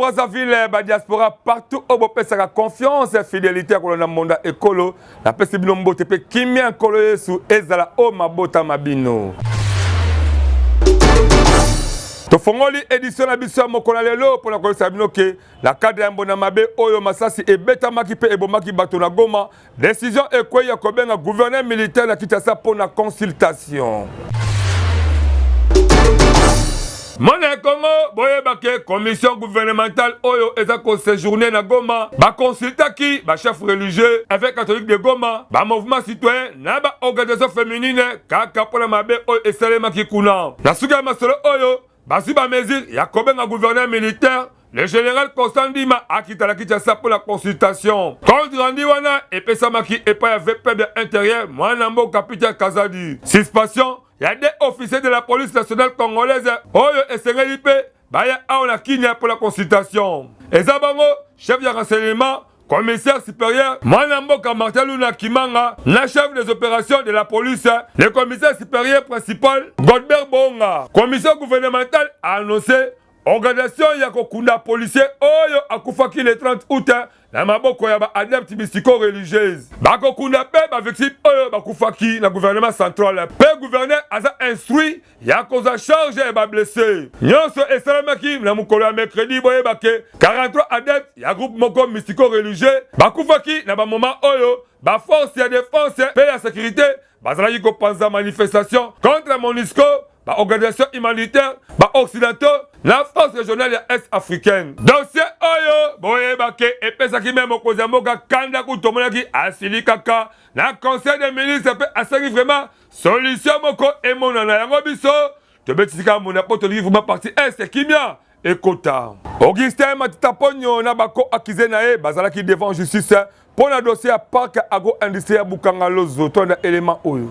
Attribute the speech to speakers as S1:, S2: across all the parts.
S1: Brazzaville, ba diaspora partout oyo bopesaka confiance ya fidélité ya kolanda mbonda ekolo, napesi bino mbote mpe kimia Nkolo Yesu ezala o mabota ma bino. Tofongoli edition na biso ya mokolo ya lelo mpo na koyebisa bino ke na cadre ya mbonda mabe oyo masasi ebetamaki mpe ebomaki bato na Goma, Decision ekweyi ya kobenga gouverneur militaire na Kinshasa mpo na consultation. Mwana ya Congo, boyeba ke commission gouvernementale oyo eza ko séjourner na Goma baconsultaki ba chefs religieux, évêque catholique de Goma, ba mouvement citoyen na ba organisation féminine kaka mpo na mabe oyo esalemaki kuna. Na suka ya masolo oyo Bazwi ba mesures ya kobenga gouverneur militaire le général Constant Ndima akita na Kinshasa mpo na consultation. Compte rendu wana epesamaki epai ya VPM ya intérieur mwana mboka Peter Kazadi. Suspension ya deux officiers de la police nationale congolaise oyo esengeli mpe baya awa na Kinya mpo na consultation. Eza bango chef ya renseignement Commissaire supérieur mwana mboka Martin Luna Kimanga na chef des opérations de la police le commissaire supérieur principal Godbert Bonga. Commission gouvernementale a annoncé organisation ya kokunda policier oyo akufaki le 30 août na maboko ya ba adeptes mystico-religieuse. Bakokunda mpe ba victimes oyo bakufaki na gouvernement central mpe gouverneur aza instruit ya kozwa charge ya ba blesse nyonso esalemaki na mokolo ya mercredi. Boyeba ke 43 adeptes ya groupe moko mystico religieux bakufaki na bamoma oyo ba force ya défense mpe ya sécurité bazalaki kopanza manifestation contre MONUSCO, ba organisation humanitaire, ba occidentaux na force régionale ya est africaine. Dossier oyo boyeba ke epesaki me mokonzi ya mboka kanda, kutu tomonaki asili kaka na conseil des ministres mpe asengi vraiment Solution moko emonana yango biso tobetisi kaka mona po tolingi vraiment parti est kimia ekota. Augustin Matata Ponyo na ba co-accusés na ye bazalaki devant justice mpo na dossier ya parc agro-industrie ya Bukanga Lozo. Tolanda element oyo.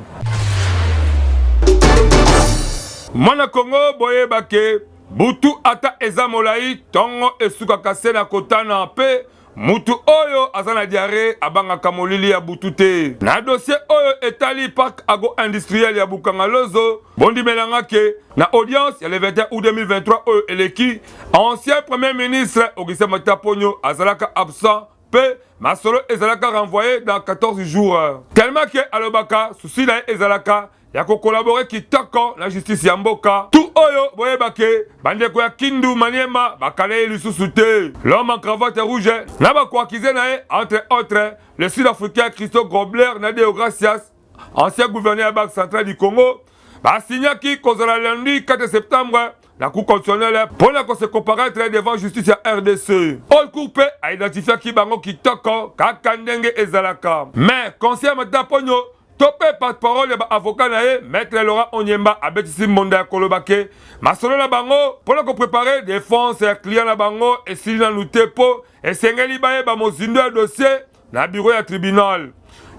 S1: Mwana Congo boyeba ke butu ata eza molai tongo esukaka se na kotana mpe Mutu oyo aza na diarrhee abangaka molili ya butu te. Na dossier oyo etali parc agro-industriel ya Bukanga Lozo, bondimela nga ke na audience ya le 21 août 2023 oyo eleki, ancien premier ministre Augustin Matata Ponyo azalaka absent pe masolo ezalaka renvoyer dans 14 jours. Tellement ke alobaka souci na ye ezalaka ya ko collaborer kitoko na justice ya mboka. Tout oyo boyeba ke bandeko ya Kindu Maniema bakala ye lisusu te. L'homme en cravate rouge na ba co-accusés na ye entre autres le sud-africain Christo Grobler na Deo Gracias, ancien gouverneur ya Banque centrale du Congo, basignaki kozala lundi 4 septembre na cour constitutionnelle mpo na ko se comparaître devant justice ya RDC. Haute cour mpe a identifiaki bango kitoko kaka ndenge ezalaka. Mais conseiller Matata Ponyo to mpe porte-parole ya ba avocat na ye maître Laurent Onyemba abetisi mbonda ya koloba ke masolo na bango mpo na koprepare defense ya client na bango esili nanu te mpo esengeli bayeba mozindo ya dossier na bureau ya tribunal.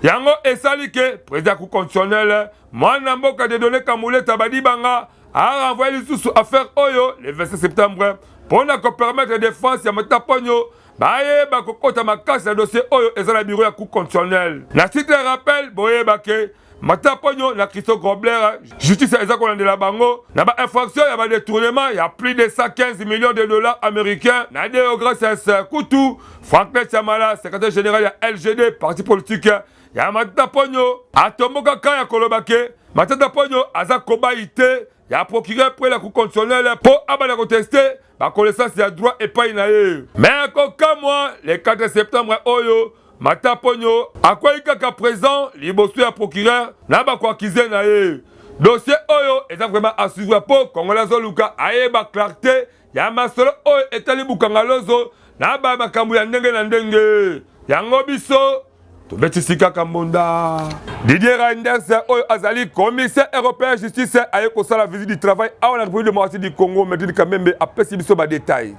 S1: Yango esali ke président ya cour constitutionnelle mwana mboka Dieudonné Kamuleta Badibanga a renvoye lisusu affaire oyo le 27 septembre mpo na kopermettre defense ya Matata Ponyo bayeba kokota makasi na dossier oyo eza na bureau ya cour constitutionnelle. Na titre ya rappel, boyeba ke Matata Ponyo na Christo Grobler, justice eza kolandela bango na ba infraction ya ba détournement ya plus de 115 millions de dollars américains na Deo Gracias. Kutu Franklin Tshiamala, secrétaire général ya LGD, parti politique ya Matata Ponyo, atombokaka ya koloba ke Matata Ponyo aza kobayi te ya procureur près la cour constitutionnelle mpo abanda koteste ba connaissance ya droit epai na ye. Mais kokamwa, le 4 septembre oyo Matata Ponyo akwei kaka présent liboso ya procureur na ba ko-accusé na ye. Dossier oyo eza vraiment à suivre mpo Congolais azoluka ayeba clarté ya masolo oyo etali Bukanga Lozo na ba makambo ya ndenge na ndenge. Yango biso tobetisi kaka mbonda. Didier Reynders oyo azali commissaire européen ya justice aye kosala visite du travail awa na République démocratique du Congo. Maître Kamembe apesi biso ba détails.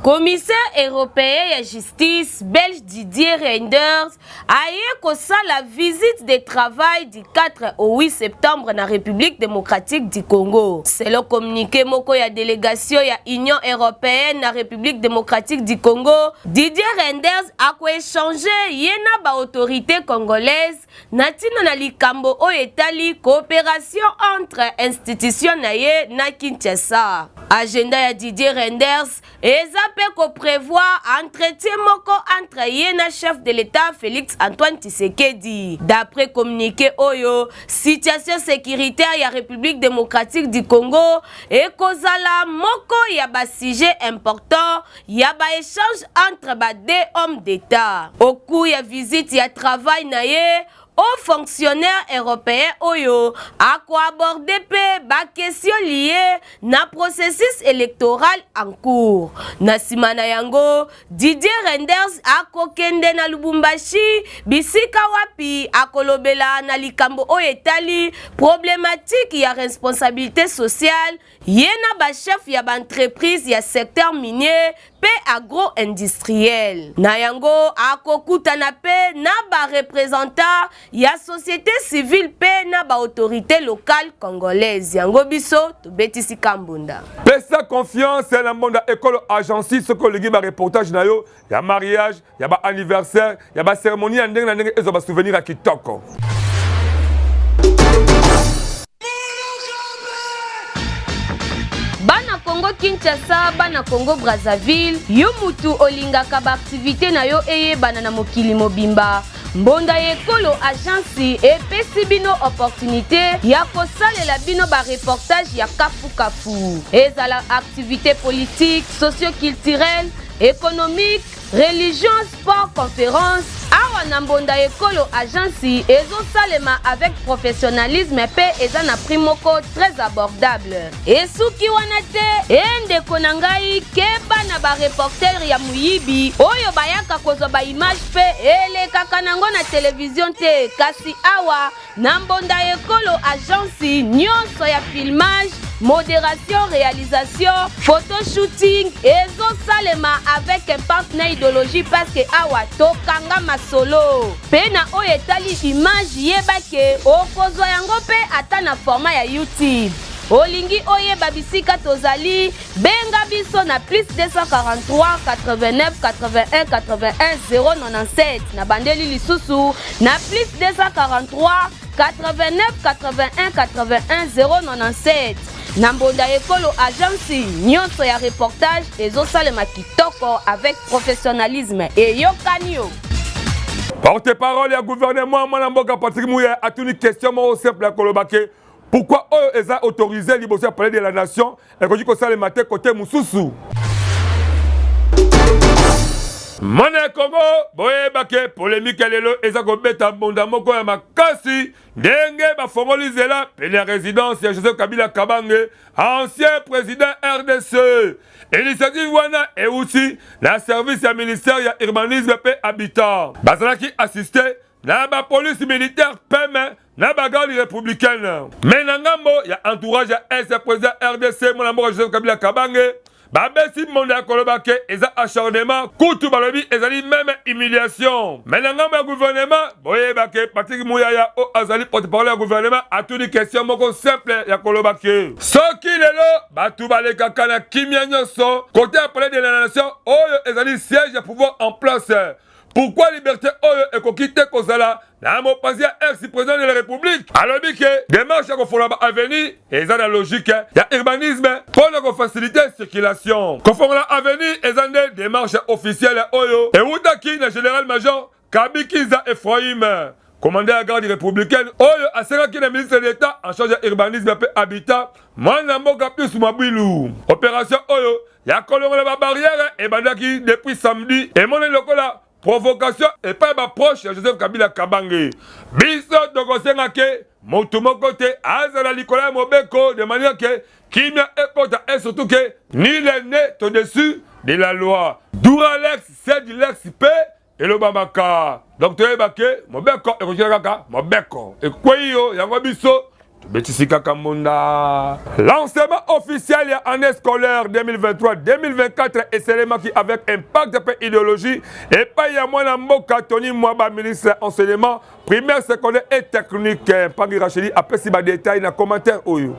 S2: Commissaire européen ya justice belge Didier Reynders aye kosala visite de travail du 4 au 8 septembre na République démocratique du Congo. Selon communiqué moko ya délégation ya Union européenne na République démocratique du Congo, Didier Reynders akoéchanger ye na ba autorités congolaises na ntina na likambo oyo etali coopération entre institution na ye na Kinshasa. Agenda ya Didier Reynders eza mpe koprévoir entretien moko entre ye na chef de l'État Félix Antoine Tshisekedi. D'après communiqué oyo, situation sécuritaire ya République démocratique du Congo ekozala moko ya basujet important ya baéchange entre ba deux hommes d'État. Au cours ya visite ya travail na ye, haut fonctionnaire européen oyo akoaborder mpe baquestion liée na processus électoral en cours. Na nsima na yango, Didier Reynders akokende na Lubumbashi, bisika wapi akolobela na likambo oyo etali problématique ya responsabilité sociale ye na bachef ya baentreprise ya secteur minier mpe agro-industriel. Na yango, akokutana mpe na bareprésentant ya société civile mpe na baautorité locale congolaise. Yango biso tobetisi kambunda.
S1: Pesa confiance na Mbonda Ekolo Agence soki olingi bareportage na yo ya mariage, ya baanniversaire, ya bacérémonie ya ndenge na ndenge, ezwa basouvenir ya kitoko.
S2: Bana Congo Kinshasa, bana Congo Brazzaville, yo mutu olingaka baaktivité na yo eyebana na mokili mobimba, Mbonda ya Ekolo Agence epesi bino opportunité ya kosalela bino bareportage ya kafukafu, ezala activité politique, socioculturelle, économique, religion, sport, conférence. Awa na Mbonda Ekolo Agence ezosalema avec professionnalisme mpe eza na prix moko très abordable. Esuki wana te e, ndeko na ngai, keba na bareporter ya moyibi oyo bayaka kozwa baimage mpe elekaka nango na televizio te. Kasi awa na Mbonda Ekolo Agence, nyonso ya filmage, modération, réalisation, photoshooting ezosalema avec impact na idéologie, parce que awa tokanga masolo. Mpe na oyo etali image, yeba ke okozwa yango mpe ata na format ya YouTube. Olingi oyeba bisika tozali, benga biso na plus 243 89 81 81 097. Na bandeli lisusu, na plus 243 89 81 81 097. Na Mbonda Ekolo Agence, nyonso ya reportage ezosalema kitoko avec professionnalisme. Eyokani yo.
S1: Porte-parole ya gouvernement, mwana mboka Patrick Muyaya, atuni question moko simple ya koloba ke pourquoi oyo eza autorisé liboso ya Palais de la Nation ekoki kosalema te kote mosusu? Mwana ya Kongo, boyeba ke polémique ya lelo eza kobeta mbonda moko ya makasi, ndenge bafongoli nzela pene ya résidence ya Joseph Kabila Kabange, ancien président RDC. Initiative wana euti na service ya ministère ya Urbanisme mpe Habitat. Bazalaki assisté na bapolice militaire peme na bagarde républicaine. Mais na ngambo ya entourage ya ex président RDC, mwana mboka Joseph Kabila Kabange, babesi mondo ya koloba ke eza acharnement, kutu balobi ezali même humiliation. Mais na ngambo ya gouvernement, boyeba ke Patrick Muyaya, oyo azali porte-parole ya gouvernement, atuni question moko simple ya koloba ke soki lelo bato balekaka na kimia nyonso kote ya Palais de la Nation oyo ezali siège ya pouvoir en place, pourquoi liberté oyo ekoki te kozala na mopanzi ya ex président de la République? Alobi ke démarche ya kofongola baavenue eza na logique ya urbanisme mpo na kofaciliter circulation. Kofongola avenue eza nde démarche officielle oyo ewutaki na général major Kabikiza Ephraim, commandant ya garde républicaine, oyo asengaki na ministre d'État en charge ya Urbanisme mpe Habitat, mwana mboka Pius Mwabilu. Opération oyo ya kolongola babarrière ebandaki depuis samedi, emonani lokola provocation epai ya baproche ya Joseph Kabila Kabange. Biso tokosenga ke motu moko te azala likolo ya mobeko, de manière ke kimia ekota, et surtout ke nul n'est au-dessus de la loi. Dura lex sed lex mpe elobamaka. Donc toyeba ke mobeko ekotikala kaka mobeko, ekwei yo yango biso. Tobetisi kaka mbonda. Lancement officiel ya année scolaire 2023-2024 esalemaki avec impact mpe idéologie epai ya mwana mboka Tony Mwaba, ministre enseignement primaire, secondaire et technique. Mpangi Racheli apesi ba détails na commentaire oyo.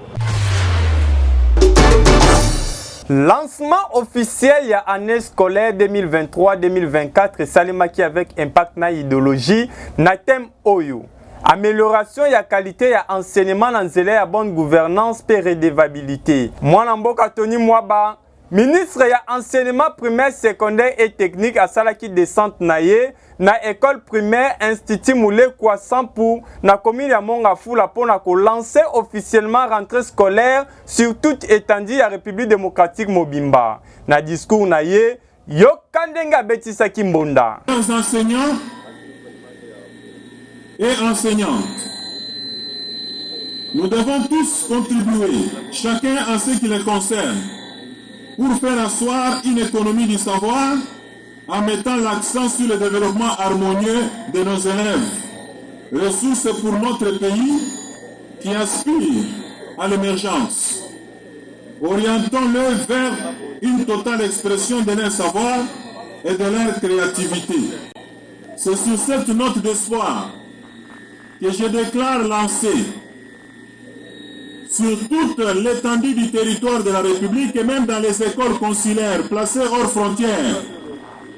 S3: Lancement officiel ya année scolaire 2023-2024 esalemaki avec impact na idéologie na thème oyo: amélioration ya qualité ya enseignement na nzela ya bonne gouvernance mpe redevabilité. Mwana mboka Tony Mwaba, ministre ya enseignement primaire, secondaire et technique, asalaki descente na ye na école primaire Institut Mulekwa Sampu na commune ya Mont-Ngafula mpona kolancer officiellement rentrée scolaire sur toute étendue ya République démocratique mobimba. Na discours na ye, yoka ndenge abetisaki mbonda.
S4: Enseignants et enseignantes, nous devons tous contribuer, chacun en ce qui les concerne, pour faire asseoir une économie du savoir en mettant l'accent sur le développement harmonieux de nos élèves, ressources pour notre pays qui aspire à l'émergence. Orientons-le vers une totale expression de leur savoir et de leur créativité. C'est sur cette note d'espoir que je déclare lancer sur toute l'étendue du territoire de la République et même dans les écoles consulaires placées hors frontières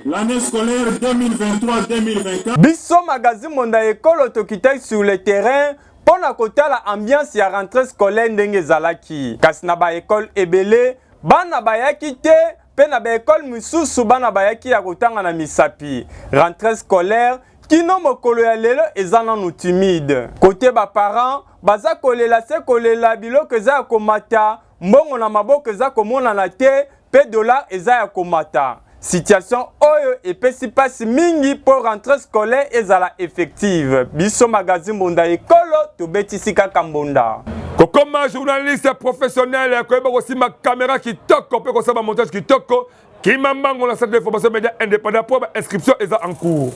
S4: l'année scolaire 2023-2024.
S3: Biso magazine Monda Ekolo tokitaki sur le terrain mpo na kotala ambiance ya rentrée scolaire ndenge ezalaki. Kasi na baekole ebele bana bayaki te, mpe na baekole misusu bana bayaki ya kotanga na misapi. Rentrée scolaire kino mokolo ya lelo eza nanu timide. Kote baparent baza kolela se kolela, biloko eza ya komata, mbongo na maboko eza komonana te, mpe dollar eza ya komata. Situation oyo epesi mpasi mingi mpo rentrée scolaire ezala effective. Biso magazine Mbonda Ekolo tobetisi kaka mbonda.
S1: Kokoma journaliste professionnel, koyeba kosimba caméra kitoko mpe kosala montage kitoko, kima mbango na centre de formation média indépendant mpo ba inscription eza en cours.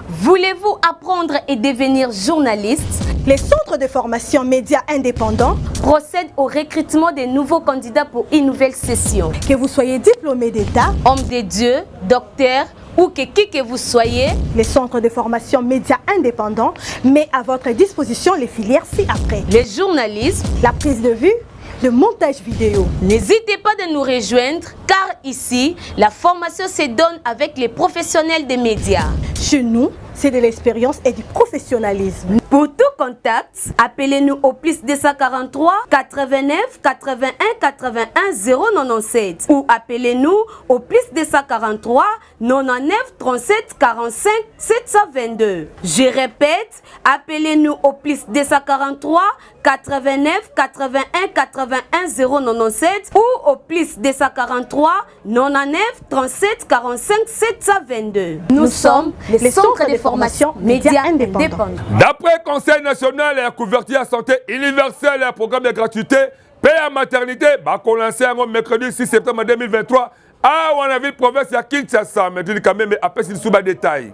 S2: Voulez-vous apprendre et devenir journaliste?
S5: Les centres de formation médias indépendants
S2: procèdent au recrutement des nouveaux candidats pour une nouvelle session.
S5: Que vous soyez diplômé d'État,
S2: homme de Dieu, docteur ou que qui que vous soyez,
S5: les centres de formation médias indépendants met à votre disposition les filières ci-après.
S2: Le journalisme,
S5: la prise de vue, le montage vidéo.
S2: N'hésitez pas de nous rejoindre car ici, la formation se donne avec les professionnels des médias.
S5: Chez nous, c'est de l'expérience et du professionnalisme.
S2: Pour tout contact, appelez-nous au plus 243 89 81 81 097 ou appelez-nous au plus 243 99 37 45 722. Je répète, appelez-nous au plus 243 89 81 81 097 ou au plus 243 99 37 45 722. Nous sommes les centres de formation médias indépendants.
S1: D'après Conseil national ya couverture ya santé universelle ya programme de gratuité mpe ya maternité, bakolancer yango mercredi 6 septembre 2023 awa na ville province ya Kinshasa. Medini Kamembe apesi lisusu badétails.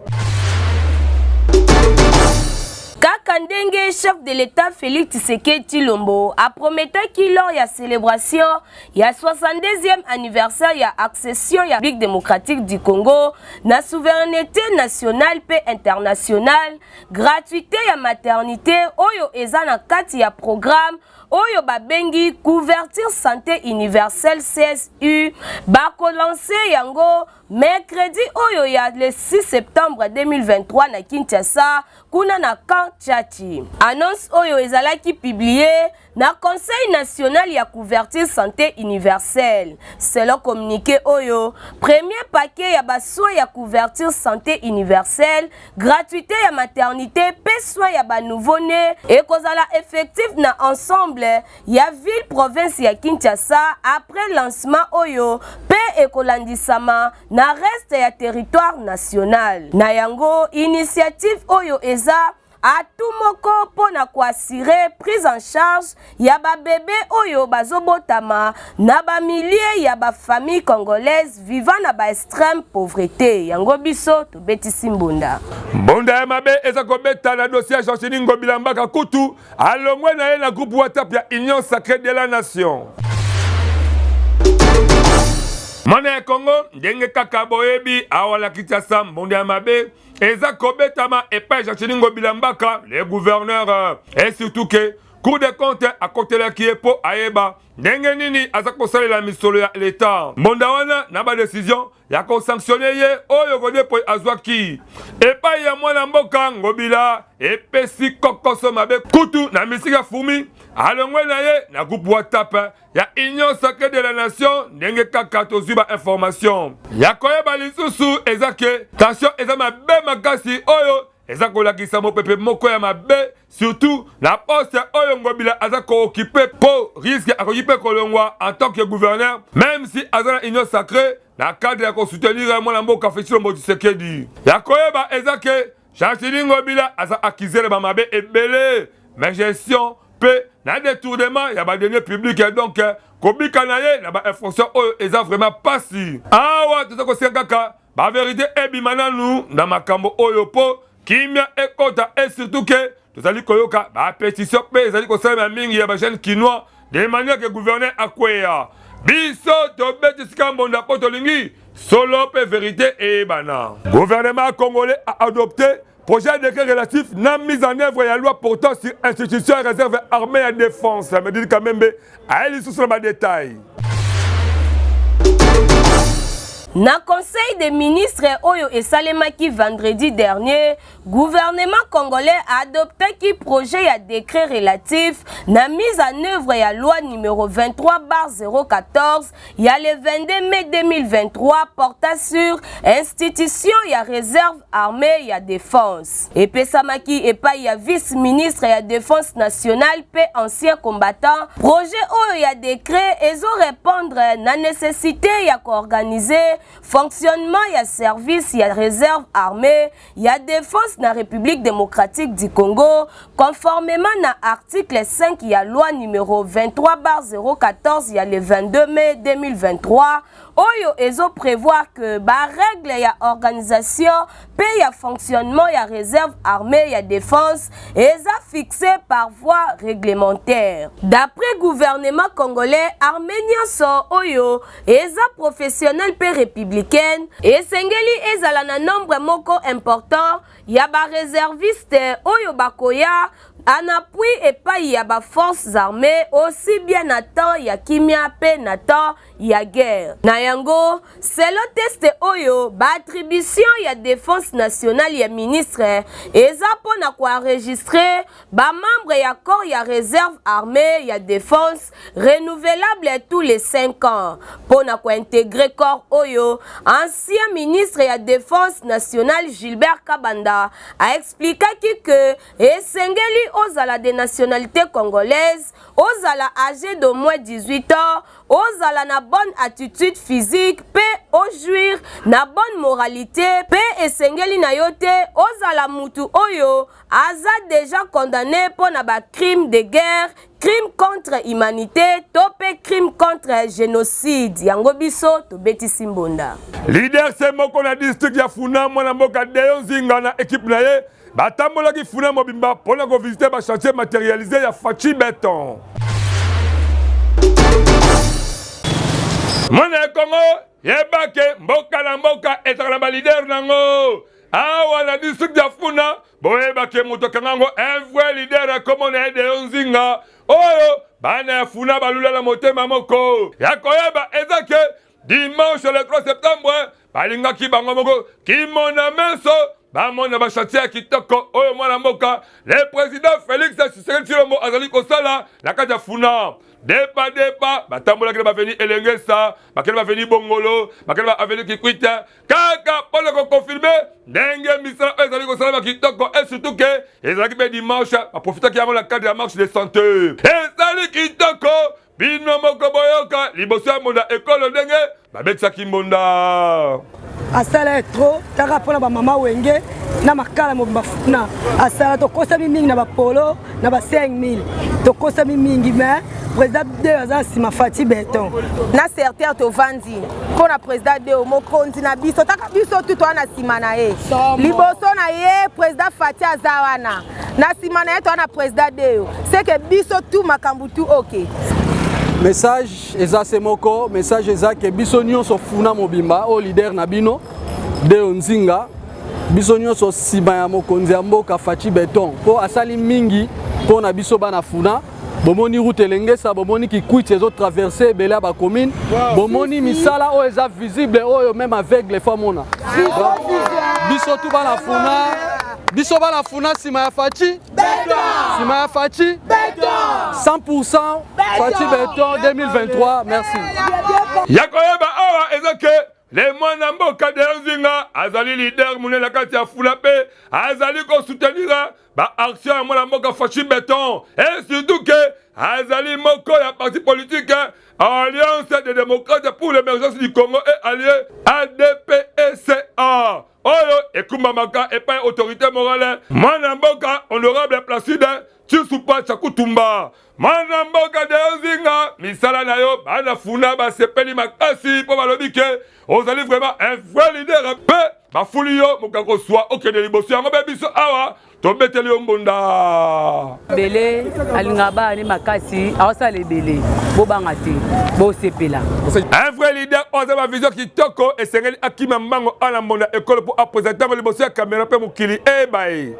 S2: Kaka ndenge chef de l'État Félix Tshisekedi Tshilombo aprometaki lors ya célébration ya 62e anniversaire ya accession ya République démocratique du Congo na souveraineté nationale mpe internationale, gratuité ya maternité oyo eza na kati ya programme oyo babengi couverture santé universelle CSU, bakolancer yango mercredi oyo ya le 6 septembre 2023 na Kinshasa, kuna na camp Tshatshi. Annonce oyo ezalaki publié na Conseil national ya couverture santé universelle. Selon communiqué oyo, premier paquet ya basoins ya couverture santé universelle, gratuité ya maternité mpe soins ya banouveau-né ekozala effectif na ensemble ya ville province ya Kinshasa après lancement oyo, mpe ekolandisama na reste ya territoire national. Na yango, initiative oyo eza atout moko mpo na koassurer prise en charge ya ba bebe oyo bazobotama na ba milliers ya ba familles congolaises vivant na ba extreme pauvrete. Yango biso tobetisi mbonda.
S1: Mbonda ya mabe eza kobeta na dossier ya Gentiny Ngobila Mbaka kutu alongwe na ye na groupe WhatsApp ya Union Sacree de la Nation. Mwana ya Congo, ndenge kaka boyebi awa na Kinshasa mbonda ya mabe eza kobetama epai Gentiny Ngobila Mbaka le gouverneur et surtout que Cour des comptes akotelaki ye mpo ayeba ndenge nini aza kosalela misolo ya leta. Mbonda wana na ba decision ya kosanctionne ye oyo Gode Mpoy azwaki epai ya mwana mboka Ngobila epesi kokoso mabe kutu na misika Fumi alongwe na ye na groupe WhatsApp ya Union Sacree de la Nation. Ndenge kaka tozwi ba information ya koyeba lisusu eza ke tension eza mabe makasi oyo eza kolakisa mopepe moko ya mabe surtout na poste oyo Ngobila aza kookipe mpo risque akoki mpe kolongwa en tant que gouverneur même si aza na Union Sacree na cadre ya kosoutenir mwana mboka Félix Tshilombo Tshisekedi. Ya koyeba eza ke Gentiny Ngobila aza accusé na bamabe ebele mais gestion mpe na détournement ya ba deniers publics, donc kobika na ye na ba infraction oyo eza vraiment pasi. Awa toza kosenga kaka ba verité ebima nanu na makambo oyo mpo kimia ekota et surtout ke tozali koyoka ba pétition mpe ezali kosalema mingi ya ba jeunes kinois de manière que gouverneur akweya. Biso tobeti sika mbonda mpo tolingi solo mpe verité eyebana. Gouvernement congolais a adopté projet de décret relatif na mise en œuvre ya loi portant sur institution ya réserve armée ya défense. Medili Kamembe aye lisusu na ba détails.
S2: Na conseil des ministres oyo esalemaki vendredi dernier, gouvernement congolais adoptaki projet ya décret relatif na mise en œuvre ya loi numéro 23/014 ya le 22 mai 2023 portant sur institution ya réserve armée ya défense. Epesamaki epai ya vice-ministre ya défense nationale pe ancien combattant. Projet oyo ya décret ezo répondre na nécessité ya koorganiser fonctionnement ya service ya réserve armée ya défense na République démocratique du Congo conformément na article 5 ya loi numéro 23/014 ya le 22 mai 2023 oyo ezo prévoir que ba règle ya organisation pe ya fonctionnement ya réserve armée ya défense eza fixé par voie réglementaire. D'après gouvernement congolais, armée nyonso oyo eza professionnelle pe républicaine esengeli ezala na nombre moko important ya ba réserviste oyo bakoya en appui epai ya ba forces armées aussi bien na temps ya kimia pe na temps ya guerre. Na yango, selon teste oyo, ba attribution ya défense nationale ya ministre eza mpona koenregistrer ba membre ya corps ya réserve armée ya défense renouvelable tous les 5 ans. Mpona kointégrer corps oyo, ancien ministre ya défense nationale Gilbert Kabanda a expliquaki que esengeli ozala de nationalité congolaise, ozala âgé d'au moins 18 ans, ozala na bonne attitude physique pe ojouir na bonne moralité, pe esengeli na yo te ozala mutu oyo aza déjà condamné mpo na ba crime de guerre, crime contre humanité to pe crime contre génocide. Yango biso tobetisi mbonda.
S1: Leader se moko na district ya Funa, mwana mboka Deo Nzinga na équipe na ye batambolaki Funa mobimba mpona kovisite ba chantier matérialisé ya Fatshi Beton. Mwana ya Congo, yeba ke mboka na mboka ezalaka na ba leader nango. Awa na district ya Funa, boyeba ke moto akanga yango un vrai leader akomo na ye Deo Nzinga oyo bana ya Funa balula na motema moko ya koyeba eza ke dimanche le 3 septembre balingaki bango moko kimona meso bamona bachantier ya kitoko oyo mwana mboka le président Félix Tshisekedi Tshilombo azali kosala na kati ya Funa. Depa depa batambolaki na baveni Elengesa, bakende baveni Bongolo, bakende ba avenue Kikwita, kaka mpo na kokonfirme ndenge misala oyo ezali kosalama kitoko et surtout ke ezalaki mpe dimanche, baprofitaki yango na cadre ya marche de santé. Ezali kitoko, bino moko boyoka liboso ya mbonda ekolo ndenge babetisaki mbonda.
S6: Asala ye trop taka mpona bamama wenge na makala mobimba na asala tokosami mingi na bapolo na ba 5000 tokosami mingi mais président deo aza na nsima fati beton
S7: na certain tovandi mpo na président deo mokonzi na biso taka biso tu toa na nsima na ye liboso na ye président fati aza wana na nsima na ye toa na président deo seke biso tu makambo tu oke
S8: message Eza se moko message eza ke biso nyonso funa mobimba oyo leader na bino Deo Nzinga biso nyonso nsima ya mokonzi ya mboka Fatshi Beton mpo asali mingi mpo na biso bana funa bomoni route elengesa bomoni kikwiti ezo traverse ebele ya bacommune bomoni misala oyo eza visible oyo meme aveugle fo amona biso tu bana funa biso bana funa nsima ya Fatshi nsima ya Fatshi 100% Fatshi Beton 2023 merci.
S1: Ya koyeba awa eza ke le mwana mboka Derzinga azali leader monene na kati ya Fula mpe azali kosoutenir ba action ya mwana mboka Fatshi Beton et surtout ke azali moko ya parti politique Alliance des démocrates pour l'émergence du Congo et allié ADPECA oyo ekumbamaka epai autorité morale mwana mboka honorable Placide Tshisupa Tshakutumba mwana mboka Deozinga misala na yo bana funa basepeli makasi mpo balobi ke ozali vraiment un vrai leader mpe bafuli yo mokakoswa okende liboso yango mpe biso awa tobeteli yo mbonda
S9: ebele alingaka bana ne makasi aosala ebele bobanga te bosepela
S1: un vrai leader oyo aza bavision kitoko esengeli akima mbango awa na mbonda ekolo mpo apresente yango liboso ya kamera mpe mokili eyeba ye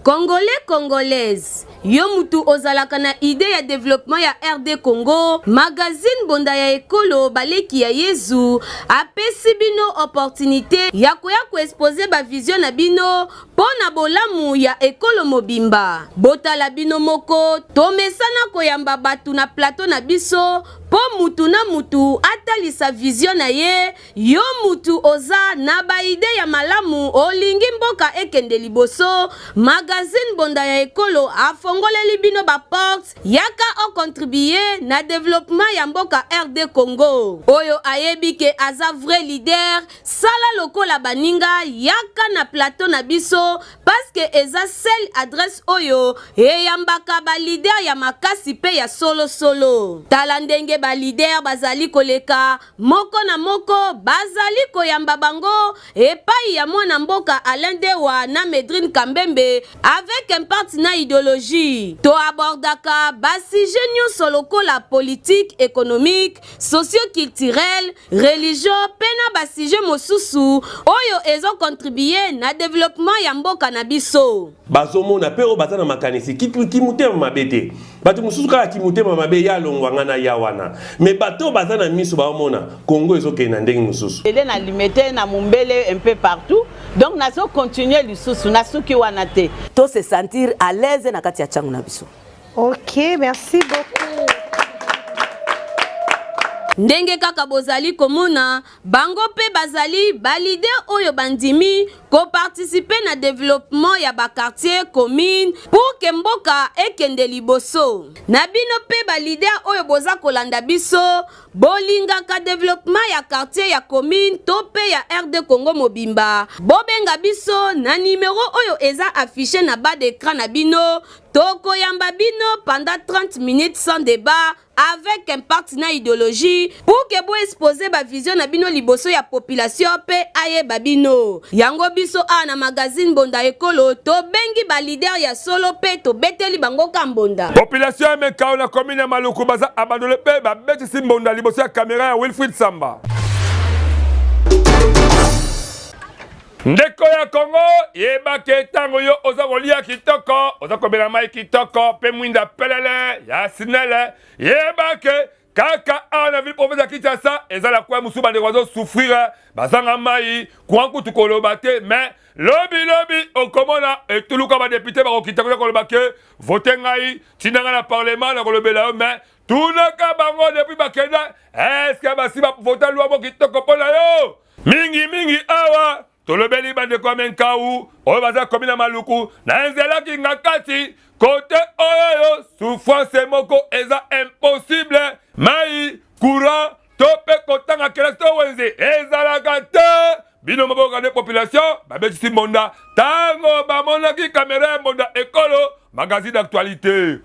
S2: Congolais Congolaise, yo mutu ozalaka na idee ya developpement ya RD Congo, magazine Bonda ya Ekolo Baleki ya Yezu apesi bino opportunite ya koya ko exposer ba vision na bino po na bolamu ya ekolo mobimba. Botala bino moko, tomesana koyamba batu na plateau na biso po mutu na mutu atalisa vision na ye. Yo mutu oza na ba idee ya malamu olingi mboka ekende liboso, magazine Bonda ya Ekolo afongoleli bino ba portes, yaka o contribuer na developpement ya mboka RD Congo. Oyo ayebi ke aza vrai leader, sala lokola baninga yaka na plateau na biso parce que eza seule adresse oyo eyambaka ba leader ya makasi pe ya solo solo. Tala ndenge ba leader bazali koleka Moko na moko bazali koyamba bango epayi ya mwana mboka Alain Dewa na Medrine Kambembe avec impact na ideologie. To abordaka ba sujets nionso lokola politique, economique, socio-culturel, religion pe na ba sujets mosusu oyo ezo contribuer na developpement ya mboka na biso.
S10: Bazomona pe oyo baza na makanisi kimotema mabe te. Bato mosusu kaka kimotema mabe ya longwa nga na ya wana. Mais bato oyo baza na miso baomona Congo ezokende na ndenge mosusu.
S11: Ele na limete na mumbele un peu partout donc nazo continuer lisusu nasuki wana te.
S12: To se sentir à l'aise na kati ya tshangu na biso.
S5: Ok, merci beaucoup.
S2: Ndenge kaka bozali komona, bango pe bazali ba leader oyo bandimi ko participer na developpement ya ba quartiers, communes pour que mboka ekende liboso. Na bino pe ba leader oyo boza kolanda biso, bolingaka developpement ya quartier, ya commune to pe ya RD Congo mobimba, bobenga biso na numero oyo eza affiche na bas d'ecran na bino, tokoyamba bino pendant 30 minutes sans debat avec impact na ideologie pour que bo exposer ba vision na bino liboso ya population pe ayeba bino. Yango biso awa na magazine Mbonda Ekolo tobengi ba leader ya solo pe tobeteli bango ka mbonda.
S1: Population ya Mekao na commune ya Maluku baza abandonne pe babetisi mbonda liboso ya camera ya Wilfried Samba. Ndeko ya Congo, yeba ke ntango yo oza kolia kitoko, oza komela mai kitoko mpe mwinda pelele ya sinele, yeba ke kaka awa na ville province ya Kinshasa eza na coin mosusu bandeko bazo souffrir, bazanga mai, courant kutu koloba te, mais lobi lobi okomona etuluka ba depute bakokita kuna koloba ke vote ngai, tinda ngai na parlement na kolobela yo, mais tunaka bango depuis bakenda, est-ce que basi ba vota loi moko kitoko mpo na yo? Mingi mingi awa tolobeli bandeko ya Menkau oyo baza komi na Maluku na nzela Kingakati kote oyo souffrance moko eza impossible, mai, courant, to mpe kotanga kelasi to wenze ezalaka te. Bino maboka nde population babetisi mbonda ntango bamonaki kamera ya mbonda ekolo magazine d'actualité.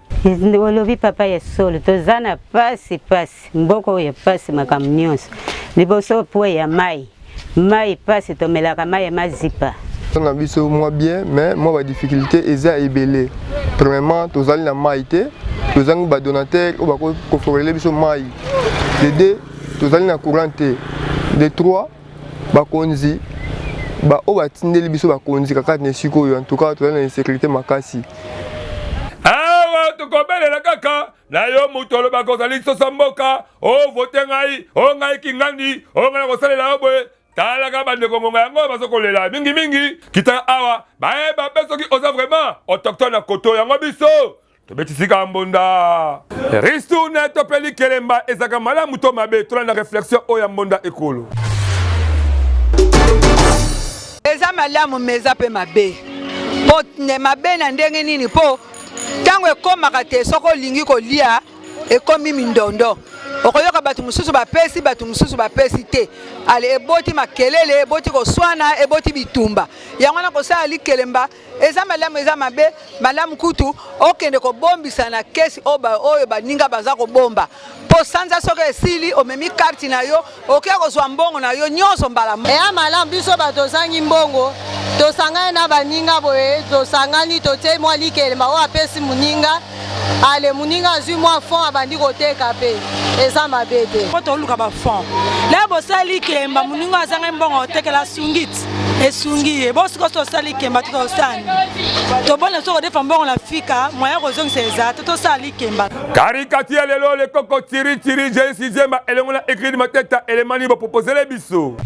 S13: Olobi papa ya solo, toza na pasi pasi, mboka oyo pasi makambo nyonso. Liboso po ya mai, mai pasi, tomelaka mai ya mazipa.
S14: Na biso mwa bien, mais mwa badifficulté eza ebele. Premièrement, tozali na mai te, tozangi badonateur oyo bakoki koforele biso mai. De deux, tozali na courant te. De trois, bakonzi baoyo batindeli biso bakonzi kaka na esika oyo, en tout cas tozali na insécurité makasi.
S1: Awa tokobelela kaka na yo moto olobaka ozali sosa mboka, ovote ngai, o ngai kingandi, o ngai nakosalela yo boye. Talaka bandeko ngonga yango bazokolela mingimingi. Kitaka awa bayeba mpe soki oza vraiment autochtone na koto yango biso tobetisika mbonda ristourne to mpe likelemba ezalaka malamu to mabe. Tolanda réflexion oyo ya mbonda ekolo.
S15: Eza malamu me eza mpe mabe. Po mabe na ndenge nini? Mpo ntango ekomaka te, soki olingi kolia ekomi mindondo, okoyoka bato mosusu bapesi, bato mosusu bapesi te. Ale eboti makelele, eboti koswana, eboti bitumba. Yango wana kosala likelemba eza malamu, eza mabe. Malamu kutu okende kobombisa na kesi oyo baninga baza kobomba, mpo sanza soki esili omemi karte na yo, oke kozwa mbongo na yo nyonso mbala moko.
S16: Eya malamu, biso bato tozangi mbongo, tosangani na baninga boye, tosangani totie mwa likelemba oyo apesi moninga, ale moninga azwi mwa fond abandi koteka mpe eza mabe te.
S17: Po toluka ba fond la bosali kemba, moninga azangi mbongo otekela asungiti esungi ye bosiko tosali kemba to tosani tobona soki kodefa mbongo na fika moyen kozongisa eza te, tosala likemba.
S1: Karikati ya lelo lekoko tiri tiri JC Zemba elongo na Egride Mateta elemani bopropozele biso.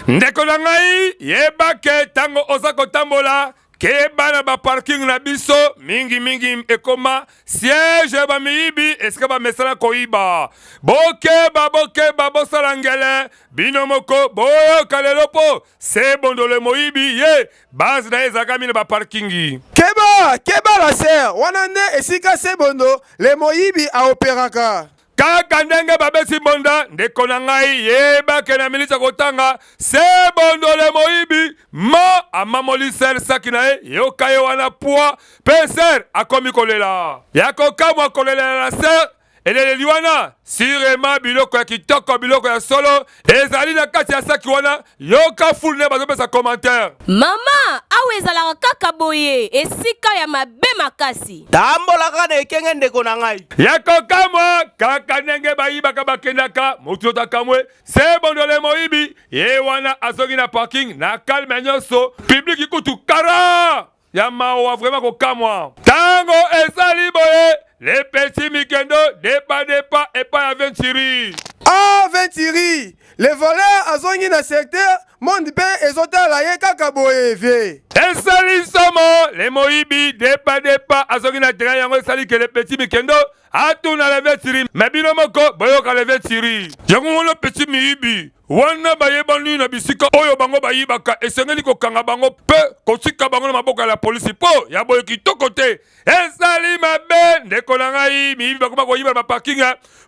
S1: Ndeko na ngai, yeba ke ntango oza kotambola, keba na baparking na biso mingimingi ekoma siège ya bamiyibi esika bamesana koyiba. Bokeba, bokeba, bosala ngele bino moko, boyoka lelo mpo se bondole moyibi ye base na ye ezalaka mingi na baparkingi.
S18: Keba, keba la sœur, wana nde esika Sebondo le moyibi aoperaka.
S1: Kaka ndenge babeti mbonda, ndeko na ngai, yeba ke na miniti ya kotanga Sebondo le moyibi ma amamoli sœur saki na ye, yoka ye wana poids pe sœur akomi kolela. Ya kokamwa kolelela na sœur eleleli wana, sûrement biloko ya kitoko, biloko ya solo ezali na kati ya saki wana. Yoka foule nde bazopesa commentaire.
S2: Mama, awa ezalaka kaka boye, esika ya mabe makasi.
S19: Tambola kaka na ekenge ndeko na ngai.
S1: Ya kokamwa kaka ndenge bayibaka bakendaka, moto nyonso akamwe, Sebondole moyibi ye wana azongi na parking na calme nyonso, public kutu kara ya mawa, vraiment kokamwa. Tango esali boye, le petit Mikendo depa depa epai ya Venturi.
S18: Ah Venturi, le voleur azongi na secteur, monde mpe ezotala ye kaka boye vie.
S1: Esali somo, le moyibi depa depa azongi na terrain, yango esali ke le petit Mikendo atuna le Venturi, mais bino moko boyoka le Venturi. Yango wana petit miyibi wana bayebani na bisika oyo bango bayibaka, esengeli kokanga bango mpe kotika bango na maboko ya la polisi mpo ya boye kitoko te. Ezali mabe ndeko na ngai, miyibi bakoma koyiba na baparking,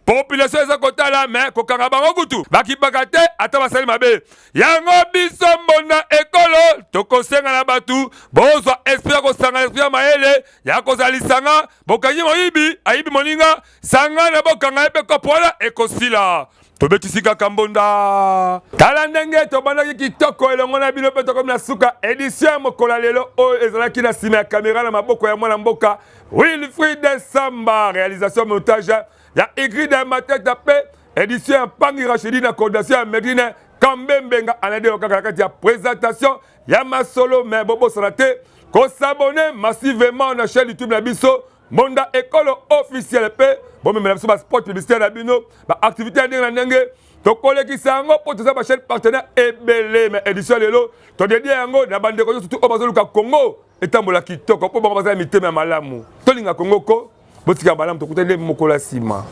S1: population eza kotala, me kokanga bango kutu bakipaka te ata basali mabe. Yango biso mbonda ekolo tokosenga na bato bozwa esprit ya kosangana, esprit ya mayele ya kozala lisanga. Bokangi moyibi ayibi moninga, sangana bokanga ye mpe kopo wana ekosila. Tobetisi kaka mbonda. Tala ndenge tobandaki kitoko elongo na bino mpe tokomi na suka edition ya mokolo ya lelo oyo ezalaki na nsima ya kamera na maboko ya mwana mboka Wilfried Samba, réalisation montage ya Igride Mateta mpe edition ya Mpangi Rachidi na coordination ya Medine Kambe Mbenga Anade kaka na kati ya présentation ya masolo. Mais bobosana te kosabonner massivement na chaîne YouTube na biso Mbonda Ekolo officiel mpe bomemela biso ba spot publicitaire na bino, ba activité ya ndenge na ndenge tokolekisa yango mpo toza ba chaîne partenaire ebele. Mais édition ya lelo todedie yango na bandeko nyonso tu oyo bazoluka Congo etambola kitoko mpo bango baza na mitema ya malamu. Tolinga Congo ko botika malamu, tokutani nde mokolo ya nsima.